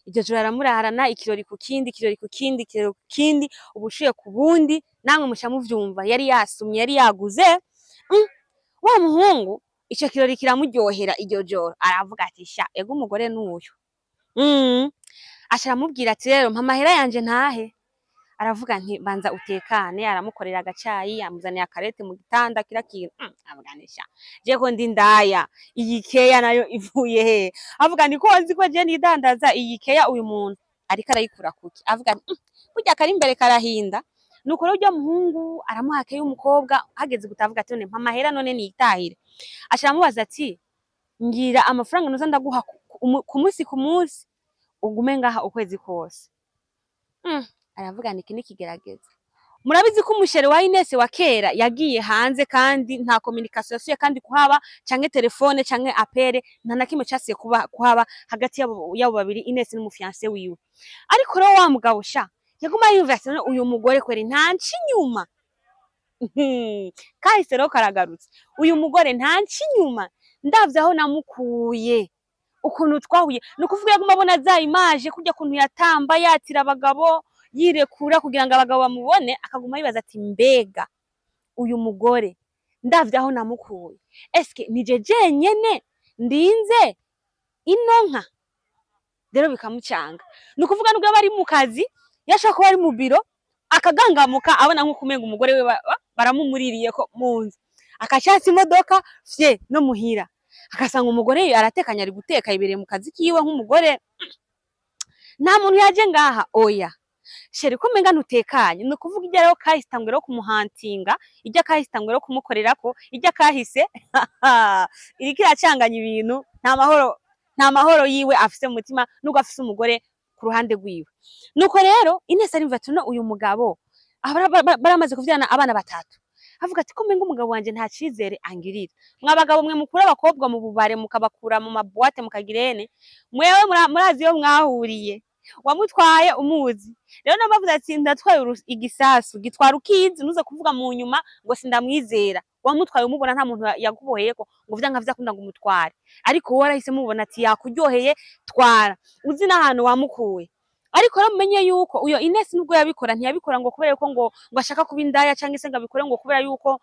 Iryo joro aramurarana, ikirori ku kindi, ikirori ku kindi, ikirori ku kindi, ubushuhe ku bundi. Namwe muca muvyumva, yari yasumye, yari yaguze. Wa muhungu ico kirori kiramuryohera. Iryo joro aravuga ati: "Sha, ego, umugore n'uyu." Aca aramubwira ati: "Rero mpa amahera yanje ntahe." Aravuga nti: "Banza utekane." Aramukorera agacayi, amuzaniye akarete mu gitanda, kira kintu. Avuga nti: "Sha, je ko ndi ndaya, iyi keya nayo ivuye he?" Avuga nti: "Ko nzi ko je nidandaza, iyi keya uyu muntu ariko arayikura kuki?" Avuga nti: "Burya kari imbere karahinda." Nuko rero urya muhungu aramuha keya. Umukobwa hageze gutaha avuga ati: "None mpa amahera, none nitahire." Aca aramubaza ati: "Ngira amafaranga noza ndaguha ku munsi ku munsi, ugume ngaha ukwezi kose." Aravuga nti: "Iki ni ikigeragezo." Murabizi ko umu chéri wa Ines wa kera yagiye hanze, kandi nta communication yasubiye kandi kuhaba, canke telefone canke appel, nta na kimwe casubiye kuba kuhaba hagati yabo babiri, Ines n'umu fiancé wiwe. Ariko rero wa mugabo sha yaguma yiyumvira ati: "None uyu mugore kweri ntanca inyuma?" Kahise rero karagarutse. Uyu mugore ntanca inyuma, ndavye aho namukuye, ukuntu twahuye. Ni ukuvuga yaguma abona za image, kurya kuntu yatamba yatira abagabo, yirekura kugira ngo abagabo bamubone, akaguma yibaza ati: "Mbega uyu mugore, ndavye aho namukuye, eske nije jenyene ndinze ino nka?" Rero bikamucanga. Ni ukuvuga nubwo yaba ari mu kazi, yashobora kuba ari mu biro, akagangamuka abona nk'uko umenga umugore we baramumuririye ko mu nzu, akacatsa imodoka fye no muhira, agasanga umugore aratekanye, ari guteka, yibereye mu kazi kiwe nk'umugore, nta muntu yaje ngaha. "Oya chéri, ko umenga ntutekanye?" Ni ukuvuga ijya rero kahise itangura rero kumuhantinga, ijya kahise itangura rero kumukorerako, ijya kahise iriko iracanganya ibintu. Nta mahoro, nta mahoro yiwe afise mu mutima, nubwo afise umugore ku ruhande rwiwe. Nuko rero Ines arimva ati: "No uyu mugabo baramaze kuvyarana abana batatu." Avuga ati: "Ko umenga umugabo wanje nta cizere angirira." Mwa bagabo mwe mukura abakobwa mu bubare, mukabakura mu ma boîtes, mukagirene, mwewe murazi iyo mwahuriye, wamutwaye umuzi. Rero nabo bavuze ati: "Ndatwaye igisasu gitwara ukizi, ntuze kuvuga mu nyuma ngo sindamwizera." Wamutwaye umubona, nta muntu yakuboheyeko ngo vyanka vyakunda ngo umutware, ariko wowe warahise mubona ati yakuryoheye, twara, uzi n'ahantu wamukuye. Ariko rero mumenye yuko uyo Ines nubwo yabikora, ntiyabikora ngo kubera yuko ngo ashaka kuba indaya, cyangwa se ngo abikore ngo kubera yuko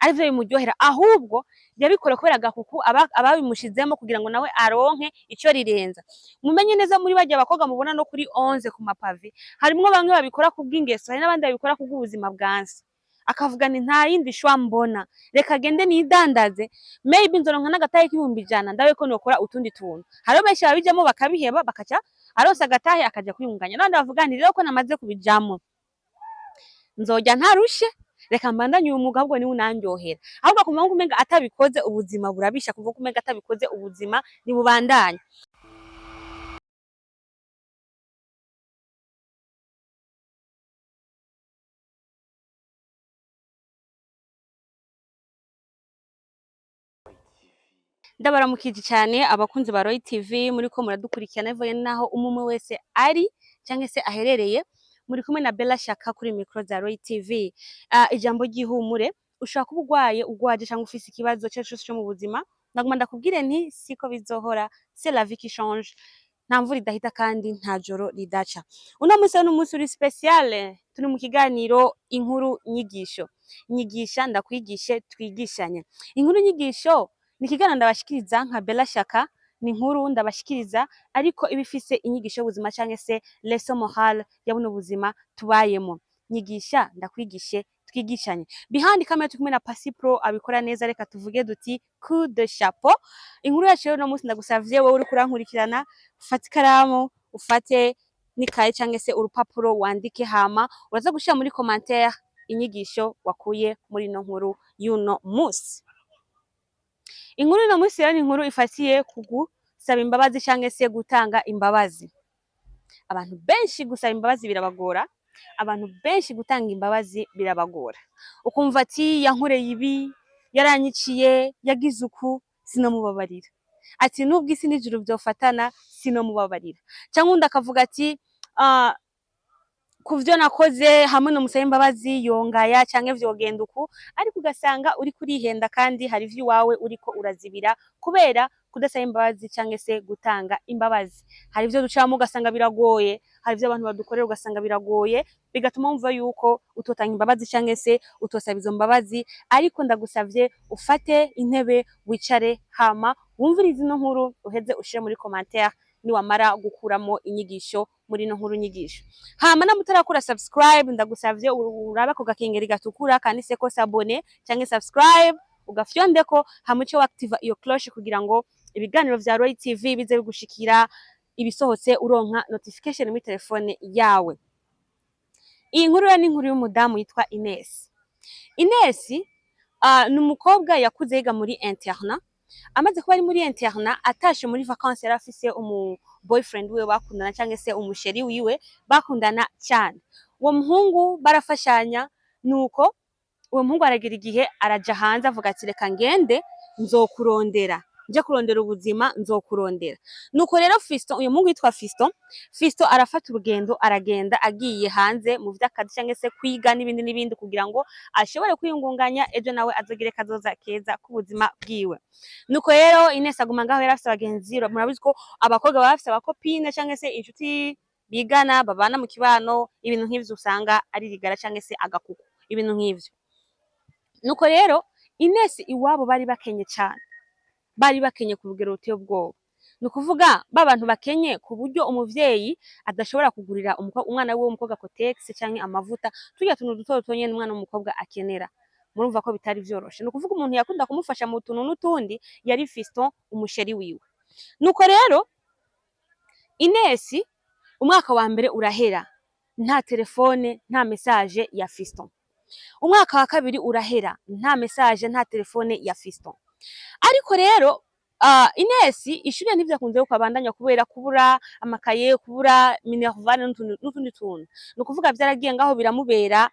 arivyo bimuryohera. Ahubwo yabikora kubera agakuku ababimushizemo kugira ngo nawe aronke ico rirenza. Mumenye neza, muri barya abakobwa mubona no kuri 11 ku ma pavés, harimwo bamwe babikora kubw'ingeso, hari n'abandi babikora kubw'ubuzima bwanse. Akavuga ni: "Nta yindi choix mbona, reka gende nidandaze, maybe nzoronka n'agatahe k'100,000, ndabe ko nokora utundi tuntu." Hariho benshi babijamo bakabiheba, bakaca aronse agatahe akaja kwiyunganya. N'abandi bavuga nti: "Rero ko namaze kubijamo, nzojya ntarushe, reka mbandanye uyu mwuga, ahubwo niwe unandyohera." Ahubwo akumva nko umenga atabikoze ubuzima burabisha, kumva ko umenga atabikoze ubuzima ntibubandanya. Ndabaramukije cyane abakunzi ba Roy TV, muri ko muradukurikirana bivuye naho umwe wese ari cyangwa se aherereye. Muri kumwe na Bella Shaka kuri micro za Roy TV. Ijambo ry'ihumure: ushobora kuba urwaye, urwaje cyangwa ufise ikibazo cyo cyo mu buzima, ndaguma ndakubwire nti siko bizohora, c'est la vie qui change. Nta mvura idahita kandi nta joro ridaca. Uno munsi rero ni umunsi uri spécial, turi mu kiganiro inkuru nyigisho. Nyigisha ndakwigishe, twigishanye. Inkuru nyigisho ni ikiganiro ndabashikiriza nka Bella Shaka. Ni inkuru ndabashikiriza ariko iba ifise inyigisho y'ubuzima cyangwa se leçon morale ya buno buzima tubayemo. Nyigisha ndakwigishe, twigishanye. Behind camera turi kumwe na Pasi Pro, abikora neza, reka tuvuge duti coup de chapeau. Inkuru yacu rero uno munsi, ndagusavye wowe uriko urankurikirana, ufate ikaramu, ufate n'ikaye cyangwa se urupapuro, wandike, hama uraza gushira muri commentaire inyigisho wakuye muri ino nkuru y'uno munsi. Inkuru y'uno munsi rero ni inkuru ifatiye ku gusaba imbabazi cyangwa se gutanga imbabazi. Abantu benshi gusaba imbabazi birabagora, abantu benshi gutanga imbabazi birabagora. Ukumva ati: "Yankoreye ibi, yaranyiciye, yagize uku, sinomubabarira." Ati: "Nubwo isi n'ijuru byofatana, sinomubabarira." Cyangwa undi akavuga ati: "Ah, ku vyo nakoze, hamwe nomusaba imbabazi yongaya canke vyogenda uku." Ariko ugasanga uriko urihenda, kandi hari ivyo iwawe uriko urazibira kubera Kudasaba imbabazi canke se gutanga imbabazi. Hari ivyo ducamwo ugasanga biragoye, hari ivyo abantu badukorera ugasanga biragoye, bigatuma wumva yuko utotanga imbabazi canke se utosaba izo mbabazi. Ariko ndagusavye ufate intebe, wicare, hama wumvirize ino nkuru, uheze ushire muri commentaire niwamara gukuramo inyigisho muri ino nkuru nyigisho. Hama namwe utarakora subscribe, ndagusavye urabe ako gakengeri gatukura kanditseko s'abonner canke subscribe, ugafyondeko, hama uce activa iyo cloche kugira ngo ibiganiro vya Roy TV bize bigushikira, ibisohotse uronka notification muri telefone yawe. Iyi nkuru rero ni inkuru y'umudamu yitwa Ines. Ines ni umukobwa yakuze yiga muri internat. Amaze kuba ari muri internat, atashe muri vacances, yari afise umu boyfriend wiwe bakundana, canke se umu chéri wiwe bakundana cyane. Uwo muhungu barafashanya. Nuko uwo muhungu aragira igihe araja hanze, avuga ati: "Reka ngende, nzokurondera, nje kurondera ubuzima, nzokurondera." Nuko rero Fiston, uyu muhungu yitwa Fiston, Fiston arafata urugendo, aragenda, agiye hanze mu vy'akazi canke se kwiga n'ibindi n'ibindi, kugira ngo ashobore kwiyungunganya, ejo nawe azogire kazoza keza k'ubuzima bwiwe. Nuko rero Ines aguma ngaho. Yari afise abagenzi. Murabizi ko abakobwa baba bafise aba copines canke se inshuti bigana, babana mu kibano, ibintu nk'ivyo, usanga ari rigara canke se agakuku, ibintu nk'ivyo. Nuko rero Ines iwabo bari bakenye cane, bari bakenye ku rugero ruteye ubwoba. Ni ukuvuga ba bantu bakenye ku buryo umuvyeyi adashobora kugurira umwana wiwe w'umukobwa Kotex canke amavuta, turya tuntu duto duto nyene umwana w'umukobwa akenera. Murumva ko bitari vyoroshe. Ni ukuvuga umuntu yakunda kumufasha mu tuntu n'utundi yari Fiston, umu chéri wiwe. Nuko rero Ines, umwaka wa mbere urahera nta telefone, nta message ya Fiston. Umwaka wa kabiri urahera nta message, nta telefone ya Fiston. Ariko rero Ines ishure ntivyakunze ko abandanya kubera kubura amakaye, kubura minerval n'utundi tuntu. Ni ukuvuga vyaragiye ngaho biramubera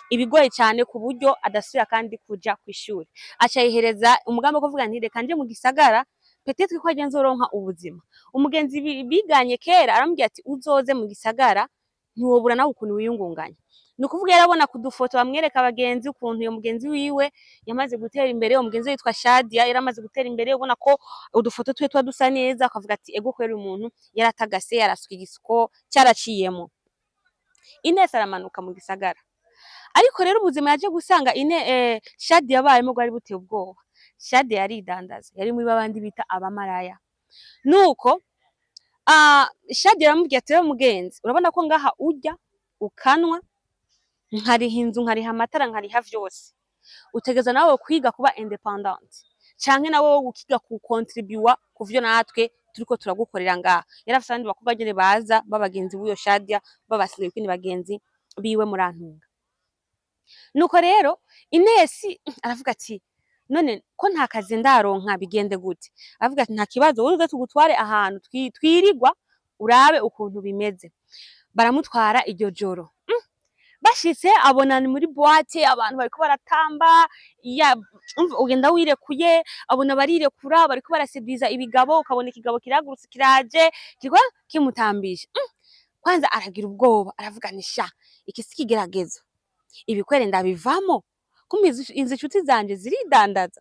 ibigoye cyane, ku buryo adasubira kandi kuja kw'ishure. Aca yihereza umugambi wo kuvuga nti: "Reka nje mu gisagara, peut-être ko harya nzoronka ubuzima." Umugenzi biganye kera aramubwira ati: "Uzoze mu gisagara, ntiwobura nawe ukuntu wiyungunganya." Ni ukuvuga yarabona ku dufoto bamwereka abagenzi ukuntu uyo mugenzi wiwe yamaze gutera imbere. Uwo mugenzi we yitwa Shadia, yaramaze gutera imbere, ubona ko udufoto twiwe tuba dusa neza, akavuga ati: "Ego kweri, uyu muntu yaratagase, yarasuka, igisuko cyaraciyemo." Ines aramanuka mu gisagara. Ariko rero ubuzima yaje gusanga ine Shadia yabayemo bwari buteye ubwoba. Shadia yaridandaza, yari muri babandi bita abamaraya. Nuko Shadia aramubwira ati: "Rero mugenzi, urabona ko ngaha urya, ukanwa, nkariha inzu, nkariha amatara, nkariha vyose. Utegeza nawe kwiga kuba indépendante, canke nawe ukiga ku contribuer kuvyo natwe turiko turagukorera ngaha." Yari afise abandi bakobwa nyene baza b'abagenzi b'uyo Shadia, b'abasigaye ni bagenzi biwe, murantunga. Nuko rero Ines aravuga ati: "None ko nta kazi ndaronka, bigende gute?" Aravuga ati: "Nta kibazo, wowe uze tugutware ahantu twirigwa, urabe ukuntu bimeze." Baramutwara iryo joro. Bashitse abona ni muri boîte, abantu bariko baratamba, ya umva ugenda wirekuye, abona barirekura, bariko baraseduza ibigabo, ukabona ikigabo kiragurutse, kiraje kiriko kimutambisha. Kwanza aragira ubwoba, aravuga ni: "Sha, iki si ikigeragezo, ibikwere ndabivamo, kumbe izi nshuti zanje ziridandaza."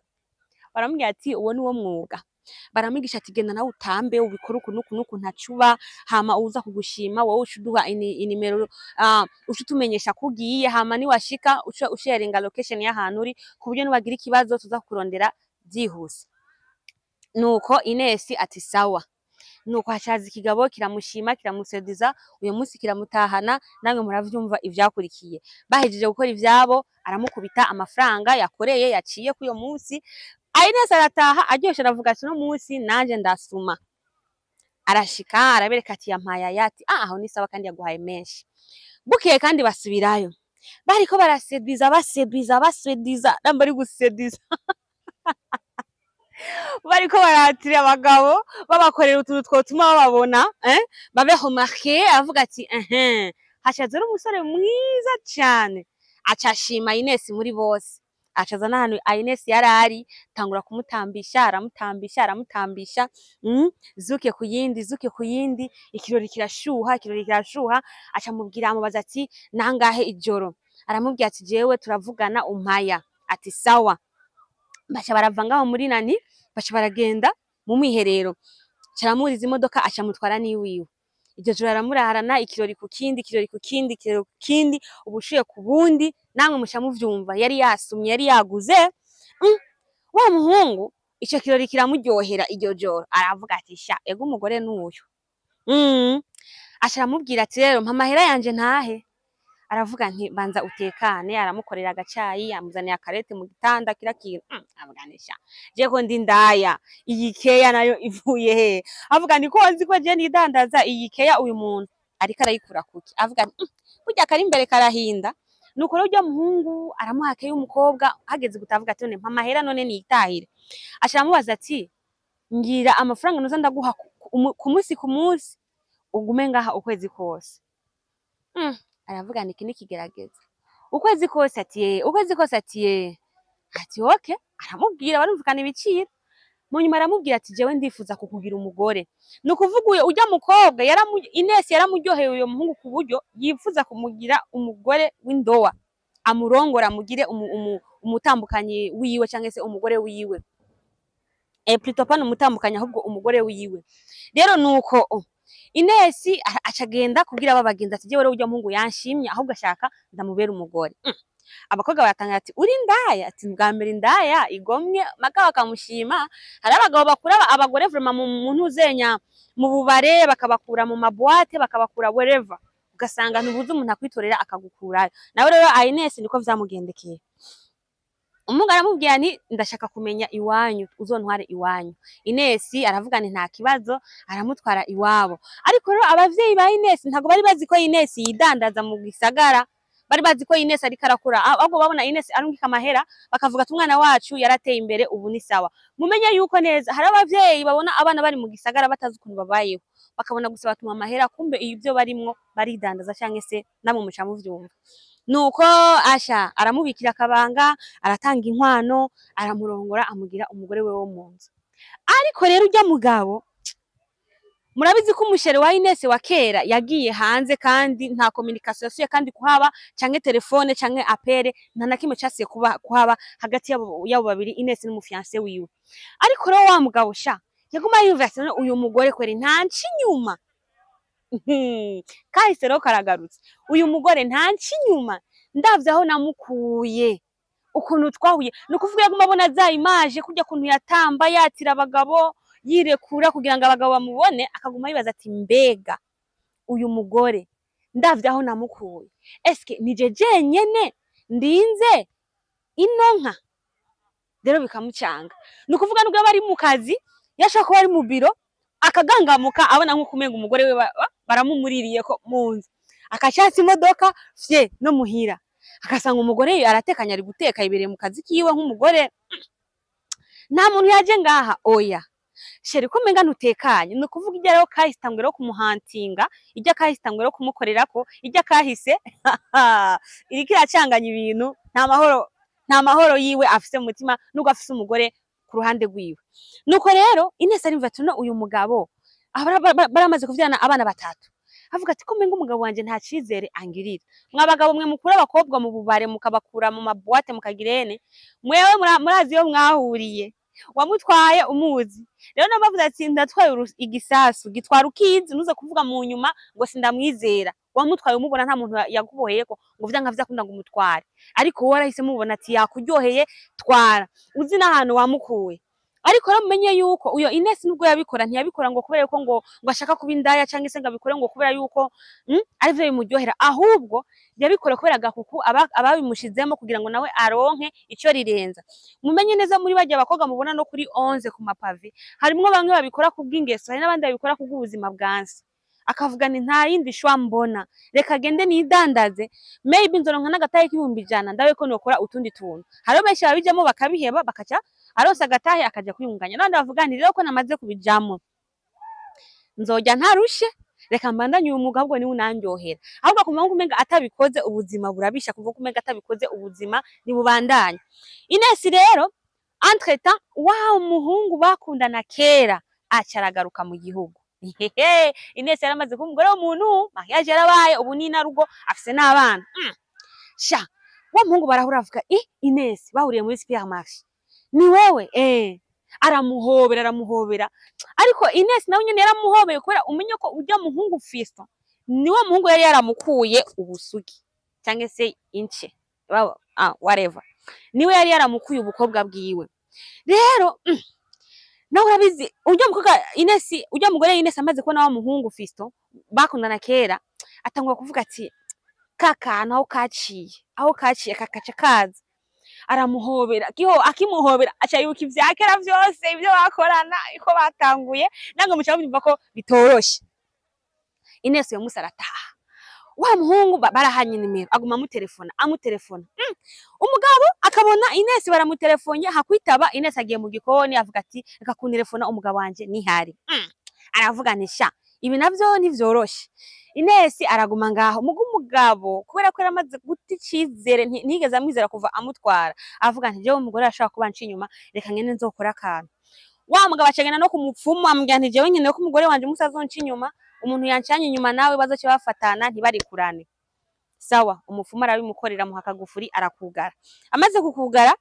Baramubwira ati: "Uwo ni wo mwuga." Baramwigisha ati: "Genda nawe utambe, ubikore uku n'uku n'uku, ntacuba, hama uza kugushima wowe uca uduha inimero, uca utumenyesha ko ugiye, hama niwashika uca usharinga location y'ahantu uri, ku buryo niwagira ikibazo tuza kukurondera vyihuse." Nuko Ines ati: "Sawa." Nuko hacaza ikigabo, kiramushima, kiramusediza uyo munsi, kiramutahana. Namwe muravyumva ivyakurikiye. Bahejeje gukora ivyabo, aramukubita amafaranga yakoreye yaciye kuri uyo munsi. Ines arataha aryoshe, aravuga ati: "Uno munsi nanje ndasuma." Arashika, arabereka ati: "Yampaye aya." Ati: "Ah, aho ni sawa, kandi yaguhaye menshi." Bukeye kandi basubirayo, bariko baraseduza, baseduza, baseduza, namba ari guseduza, bariko baratira abagabo, babakorera utuntu twotuma bababona, babe remarqué. Aravuga ati: "Ehe." Hacaza rero umusore mwiza cane, aca ashima Ines muri bose, acaza n'ahantu Ines yari ari, tangura kumutambisha, aramutambisha, aramutambisha, zuke ku yindi, zuke ku yindi, ikirori kirashuha, ikirori kirashuha. Aca amubwira, amubaza ati: "Nangahe ijoro?" Aramubwira ati: "Jewe turavugana, umpaya." Ati: "Sawa." Baca barava ngaho muri nani, baca baragenda. Mu mwiherero caramuriza imodoka, acamutwara n'iwiwe. Iryo joro aramurarana, ikirori ku kindi, ikirori ku kindi, ikirori ku kindi, ubushuhe ku bundi. Namwe muca muvyumva, yari yasumye, yari yaguze. Wa muhungu ico kirori kiramuryohera. Iryo joro aravuga ati: "Sha, ego, umugore nuyu." Aca aramubwira ati: "Rero mpa amahera yanje ntahe." Aravuga nti: "Banza utekane." Aramukorera agacayi, amuzaniye akarete mu gitanda, kira kintu. Avuga nti: "Sha, je ko ndi ndaya, iyi keya nayo ivuye he?" Avuga nti: "Ko nzi ko je nidandaza, iyi keya uyu muntu ariko arayikura kuki?" Avuga nti: Burya kari imbere karahinda." Nuko rero urya muhungu aramuha keya. Umukobwa hageze gutavuga ati: "None mpa amahera, none nitahire." Aca aramubaza ati: "Ngira amafaranga noza ndaguha ku munsi ku munsi, ugume ngaha ukwezi kose." Aravuga nti: "Iki ni ikigerageza, ukwezi kose?" Ati: "Ye, ukwezi kose." Ati: "Ye." Ati: "Okay." Aramubwira, barumvikana ibiciro. Mu nyuma aramubwira ati: "Jewe ndifuza kukugira umugore." Ni ukuvuga uyo urya mukobwa Ines yaramuryoheye uyo muhungu ku buryo yifuza kumugira umugore w'indowa, amurongora, amugire umutambukanyi wiwe canke se umugore wiwe, plutôt pas umutambukanyi, ahubwo umugore wiwe. Rero nuko Ines aca agenda kubwira aba bagenzi ati: "Jewe rero urya muhungu yanshimye, ahubwo ashaka ndamubera umugore." Abakobwa baratangara ati: "Uri indaya?" Ati: "Bwa mbere indaya igomwe maka bakamushima." Hari abagabo bakura abagore vraiment mu ntuzenya, mu bubare, bakabakura mu ma boîtes, bakabakura wherever, ugasanga ntubuze umuntu akwitorera akagukurayo. Nawe rero Ines niko vyamugendekeye. Umuhungu aramubwira nti: "Ndashaka kumenya iwanyu, uzontware iwanyu." Ines aravuga nti: "Nta kibazo." Aramutwara iwabo. Ariko rero abavyeyi ba Ines ntabwo bari bazi ko Ines yidandaza mu gisagara. Bari bazi ko Ines ariko arakura, ahubwo babona Ines arungika amahera, bakavuga ati: "Umwana wacu yarateye imbere, ubu ni sawa." Mumenye yuko neza hari abavyeyi babona abana bari mu gisagara batazi ukuntu babayeho, bakabona gusa batuma amahera, kumbe ibyo barimwo baridandaza, canke se namwe muca muvyumva. Nuko asha aramubikira akabanga, aratanga inkwano, aramurongora, amugira umugore we wo mu nzu. Ariko rero urya mugabo, murabizi ko umu chéri wa Ines wa kera yagiye hanze, kandi nta communication yasubiye kandi kuhaba, canke telefone canke appel, nta na kimwe casiye kuba kuhaba hagati yabo babiri, Ines n'umu fiancé wiwe. Ariko rero wa mugabo sha yaguma yumva ati: "None uyu mugore kweri ntanca inyuma?" Kahise rero karagarutse. "Uyu mugore ntanca inyuma, ndavye aho namukuye, ukuntu twahuye." Ni ukuvuga yaguma abona za image, kurya kuntu yatamba, yatira abagabo, yirekura kugira ngo abagabo bamubone, akaguma yibaza ati: "Mbega uyu mugore, ndavye aho namukuye, eske nije jenyene ndinze ino nka?" Rero bikamucanga. Ni ukuvuga nubwo aba ari mu kazi, yashobora kuba ari mu biro, akagangamuka abona nk'uko umenga umugore we baramumuririye ko mu nzu, akacatsa imodoka fye no muhira, agasanga umugore aratekanye, ari guteka, yibereye mu kazi kiwe nk'umugore, nta muntu yaje ngaha. "Oya chéri, ko umenga ntutekanye?" Ni ukuvuga ijya rero kahise itangwe rero kumuhantinga, ijya kahise itangwe rero kumukorerako, ijya kahise iriko iracanganya ibintu. Nta mahoro, nta mahoro yiwe afise mu mutima, nubwo afise umugore ku ruhande rwiwe. Nuko rero Ines arimva ati: "No uyu mugabo baramaze kuvyarana abana batatu." Avuga ati: "Ko umenga umugabo wanje nta cizere angirira." Mwa bagabo mwe mukura abakobwa mu bubare, mukabakura mu ma boîtes, mukagirene, mwewe murazi iyo mwahuriye, wamutwaye umuzi. Rero niyo bavuze ati: "Ndatwaye igisasu gitwara ukizi, ntuze kuvuga mu nyuma ngo sindamwizera." Wamutwaye umubona, nta muntu yakuboheyeko ngo vyanka vyakunda ngo umutware, ariko wowe warahise mubona ati yakuryoheye, twara, uzi n'ahantu wamukuye. Ariko rero mumenye yuko uyo Ines nubwo yabikora, ntiyabikora ngo kubera yuko ngo ashaka kuba indaya, canke se ngo abikore ngo kubera yuko arivyo bimuryohera, ahubwo yabikora kubera agakuku ababimushizemo kugira ngo nawe aronke ico rirenza. Mumenye neza, muri barya bakobwa mubona no kuri 11 ku ma pavés, harimwo bamwe babikora kubw'ingeso, hari n'abandi babikora kubw'ubuzima bwanse, akavuga ni: "Nta yindi shwa mbona, reka gende nidandaze, maybe nzoronka n'agatahe k'100,000, ndabe ko nokora utundi tuntu." Hariho benshi babijamwo bakabiheba, bakaca aronse agatahe akaja kwiyungunganya. N'abandi bavuga nti: "Rero ko namaze kubijamwo, nzorya ntarushe, reka mbandanye uyu mwuga, ahubwo niwe unandyohera." Ahubwo akumva nko umenga atabikoze ubuzima burabisha, kumva ko umenga atabikoze ubuzima ntibubandanya. Ines rero entre temps, wa muhungu bakundana kera aca aragaruka mu gihugu. Hehe, Ines yaramaze kuba umugore w'umuntu, mariage yarabaye, ubu ni inarugo, afise n'abana. Sha wa muhungu barahura, avuga: "Eh, Ines." Bahuriye muri supermarché. "Ni wewe?" "Eh." Aramuhobera, aramuhobera, ariko Ines nawe nyene yaramuhobeye, kubera umenye ko urya muhungu Fiston niwe muhungu yari yaramukuye ubusugi cyangwa se ince, whatever, niwe yari yaramukuye ubukobwa bwiwe. Rero nawe urabizi, urya mukobwa Ines, urya mugore Ines, amaze kubona wa muhungu Fiston bakundana kera, atangura kuvuga ati ka kantu aho kaciye, aho kaciye kakaca kaza. Aramuhobera kiho, akimuhobera aca yibuka ivya kera vyose, ivyo bakorana, uko batanguye. Nange muca mubyumva ko bitoroshe. Ines uyo musi arataha, wa muhungu barahanye nimero, aguma amutelefona, amutelefona. Umugabo akabona Ines baramutelefonnye, hakwitaba Ines agiye mu gikoni, avuga ati reka kuntelefona, umugabo wanje nihari. Aravuga nti sha, ibi navyo ntivyoroshe. Ines araguma ngaho muga umugabo, kubera ko yaramaze guta icizere, ntiyigeze amwizera kuva amutwara, avuga nti jewe umugore arashobora kuba anca inyuma, reka ngende nzokora akantu. Wa mugabo acagenda no ku mupfumu, amubwira nti jewe nkeneye ko umugore wanje umunsi azonca inyuma, umuntu yancanye inyuma nawe bazoce bafatana ntibarikurane. Sawa, umupfumu arabimukorera, amuha akagufuri, arakugara. Amaze kukugara,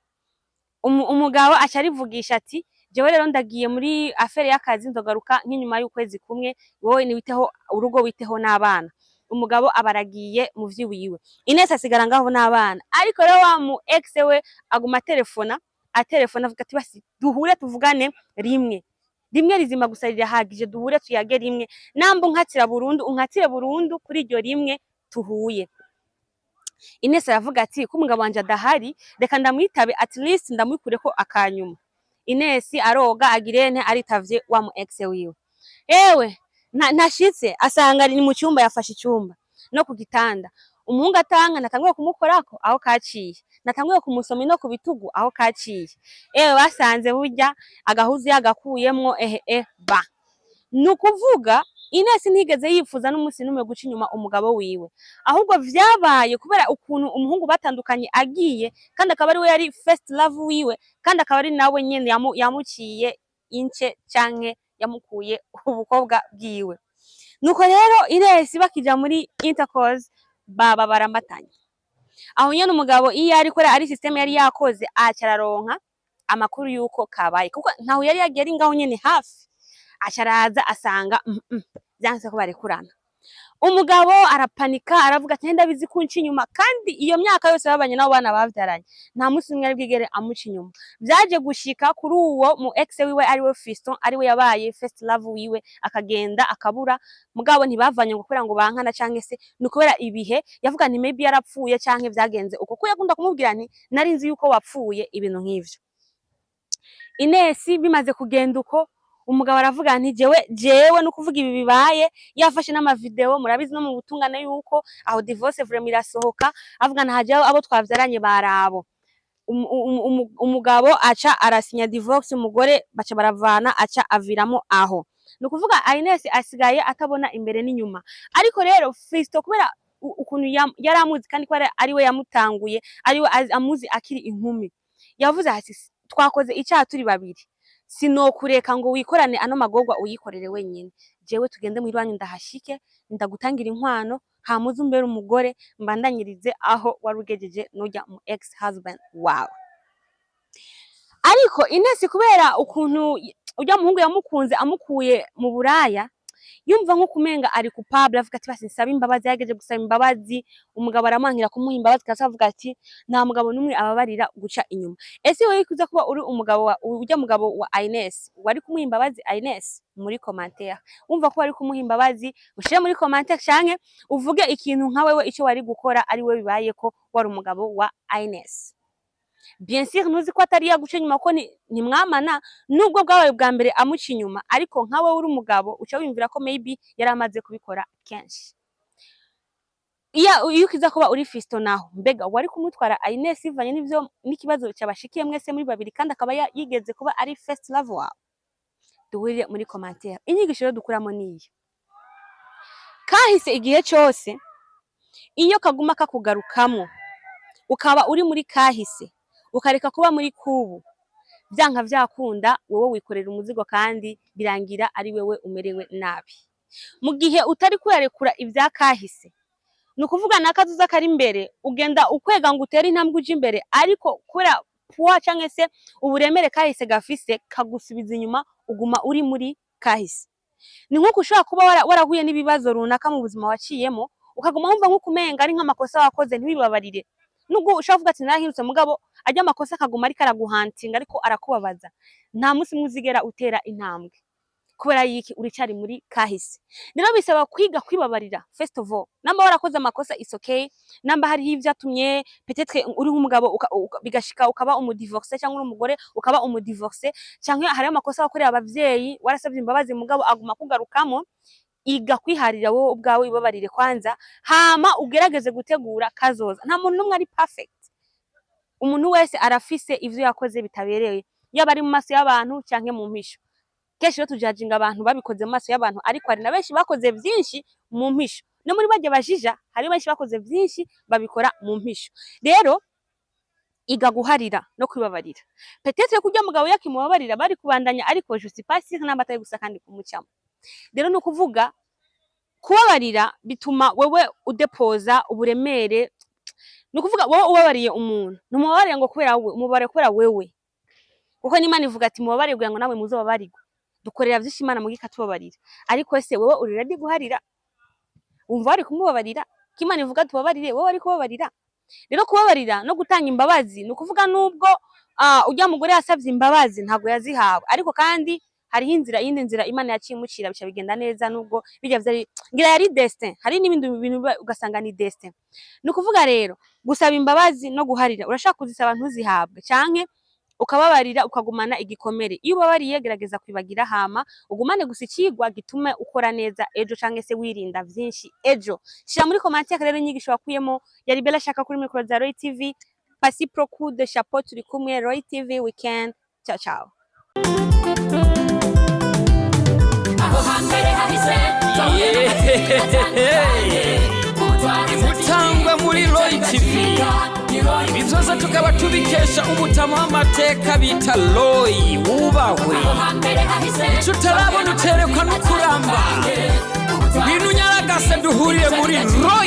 umugabo aca arivugisha ati jewe rero ndagiye muri affaire y'akazi, nzogaruka nk'inyuma y'ukwezi kumwe, wowe niwiteho urugo, witeho n'abana. Umugabo aba aragiye mu vy'iwiwe, Ines asigara ngaho n'abana. Ariko rero wa mu ex we aguma atelefona, atelefona, avuga ati basi duhure tuvugane rimwe rimwe rizima gusa rirahagije, duhure tuyage rimwe, namba unkatira burundu, unkatire burundu kuri iryo rimwe tuhuye. Ines aravuga ati ko umugabo wanje adahari, reka ndamwitabe, at least ndamwikureko akanyuma. Ines aroga, agirene, aritavye wa mu ex wiwe. Ewe, ntashitse asanga ari mu cyumba, yafashe icyumba no ku gitanda. Umuhungu atanga natanguye kumukorako aho kaciye, natanguye kumusoma no ku bitugu aho kaciye. Ewe, basanze burya agahuzu yagakuyemwo. Ehe, ba ni ukuvuga Ines ntigeze yifuza n'umunsi n'umwe guca inyuma umugabo wiwe, ahubwo vyabaye kubera ukuntu umuhungu batandukanye agiye, kandi akaba ari we yari first love wiwe, kandi akaba ari nawe nyene yamuciye ince canke yamukuye ubukobwa bwiwe. Nuko rero Ines bakija muri intercourse, baba baramatanye aho nyene. Umugabo iyo ariko ari system yari yakoze, aca araronka amakuru yuko kabaye, kuko ntaho yari yagiye, ari ngaho nyene hafi. Aca araza asanga vyanse ko barekurana. Umugabo arapanika, aravuga ati ndabizi ko unca inyuma. Kandi iyo myaka yose babanye n'abo bana bavyaranye, nta musi umwe ari bwigere amuca inyuma. Vyaje gushika kuri uwo mu ex wiwe, ariwe Fiston, ariwe yabaye first love wiwe, akagenda akabura. Mugabo ntibavanye ngo kubera ngo bankana canke se ni ukubera ibihe, yavuga nti maybe yarapfuye canke vyagenze uko, kuko yakunda kumubwira nti nari nzi yuko wapfuye, ibintu nk'ivyo. Ines bimaze kugenda uko, umugabo aravuga nti jewe, jewe no kuvuga ibi bibaye, yafashe n'amavideo, murabizi no mu butungane yuko aho divorce vraiment irasohoka. Avuga nta abo twavyaranye barabo. Umugabo aca arasinya divorce, umugore baca baravana, aca aviramo aho. Ni ukuvuga Ines asigaye atabona imbere n'inyuma. Ariko rero Fiston, kubera ukuntu yari amuzi, kandi ko ari we yamutanguye, ari we amuzi akiri inkumi, yavuze ati twakoze icyaha turi babiri, sinokureka ngo wikorane ano magorwa, uyikorere wenyine. Jewe tugende muri banyu, ndahashike, ndagutangira inkwano, hama uze umbere umugore, mbandanyirize aho wari ugejeje nurya mu ex husband wawe. Ariko Ines, kubera ukuntu urya muhungu yamukunze amukuye mu buraya, yumva nko kumenga ari coupable, avuga ati basi nsaba imbabazi. Yageje gusaba imbabazi, umugabo aramwankira kumuha imbabazi, kandi avuga ati nta mugabo n'umwe ababarira guca inyuma. Ese wowe kuza kuba uri umugabo wa urya mugabo wa Ines, wari kumuha imbabazi Ines? Muri commentaire, wumva ko wari kumuha imbabazi, ushire muri commentaire, canke uvuge ikintu nka wewe ico wari gukora ari we bibaye ko wari umugabo wa Ines. Bien sûr ntuzi ko atari yaguca inyuma, ko ntimwamana, nubwo bwabaye bwa mbere amuca inyuma, ariko nka wewe uri umugabo uca wiyumvira ko maybe yari amaze kubikora kenshi. Iyo ukiza kuba uri Fiston naho, mbega wari kumutwara Ines bivanye n'ivyo n'ikibazo cyabashikiye mwese muri babiri, kandi akaba yigeze kuba ari first love wawe? Duhurire muri commentaire. Inyigisho rero dukuramo niyi: kahise igihe cyose iyo kaguma kakugarukamo, ukaba uri muri kahise, ukareka kuba muri kubu, vyanka vyakunda wowe wikorera umuzigo, kandi birangira ari wewe umerewe nabi. Mu gihe utari kuyarekura ibya kahise, ni ukuvuga n'akazuza kari imbere, ugenda ukwega ngo utere intambwe uje imbere, ariko kubera Poids canke se uburemere kahise gafise kagusubiza inyuma, uguma uri muri kahise. Ni nk'uko ushobora kuba warahuye n'ibibazo runaka mu buzima waciyemo, ukaguma wumva nk'uko umenga ari nk'amakosa wakoze, ntiwibabarire, nubwo ushobora kuvuga ati narahindutse, mugabo arya amakosa akaguma ariko araguhantinga, ariko arakubabaza. Nta munsi umwe uzigera utera intambwe. Kubera yiki? Uricari muri kahise. Rero bisaba kwiga kwibabarira first of all. Namba warakoze amakosa, is okay. Namba hariho ivyatumye peut-être uri nk'umugabo bigashika ukaba umudivorce, cyangwa uri umugore ukaba umudivorce, cyangwa hariho amakosa wakoreye abavyeyi, warasavye imbabazi mugabo aguma kugarukamo, iga kwiharira wowe ubwawe, ibabarire kwanza, hama ugerageze gutegura kazoza. Nta muntu n'umwe ari perfect. Umuntu wese arafise ivyo yakoze bitabereye, yaba ari mu maso y'abantu canke mu mpisho. Kenshi rero tujajinga abantu babikoze mu maso y'abantu, ariko hari na benshi bakoze vyinshi mu mpisho. No muri barya bajija hari benshi bakoze vyinshi babikora mu mpisho. Rero iga guharira no kwibabarira. Peut-être ko urya mugabo yakimubabarira bari kubandanya, ariko je suis pas sûre namba atari gusa kandi kumucamo. Rero ni ukuvuga kubabarira bituma wewe udepoza uburemere. Ni ukuvuga wowe ubabariye umuntu, ntumubabariye ngo kubera we, umubabariye kubera wewe, kuko n'Imana ivuga ati mubabarire kugira ngo namwe muzobabarirwe. Dukorera vyinshi Imana muga ikatubabarira, ariko ese wewe uri ready guharira? Wumva wari kumubabarira? Ko Imana ivuga tubabarire, wowe wari kubabarira? Rero kubabarira no gutanga imbabazi, ni ukuvuga nubwo urya mugore yasavye imbabazi ntabwo yazihawe, ariko kandi hariho inzira, iyindi nzira Imana yaciye imucira, bica bigenda neza, nubwo bijya vyari ngira yari destin. Hari n'ibindi bintu ugasanga ni destin. Ni ukuvuga rero gusaba imbabazi no guharira, urashaka kuzisaba ntuzihabwe, canke ukababarira ukagumana igikomere. Iyo ubabariye, gerageza kwibagira, hama ugumane gusa icigwa gitume ukora neza ejo, canke se wirinda vyinshi ejo. Shira muri commentaire rero inyigisho wakuyemo. Yari Bella Shaka kuri micro za Roy TV. Pasi pro coup de chapeau, turi kumwe Roy TV weekend. Ciao ciao. Aho hambere hahise. Imutangwa muri Roy TV, ibi byose tukaba tubikesha umutama w'amateka bita Roy wubahwe. Icyo utarabona uterekwa no kuramba. Ngwino unyaragase duhurire muri Roy.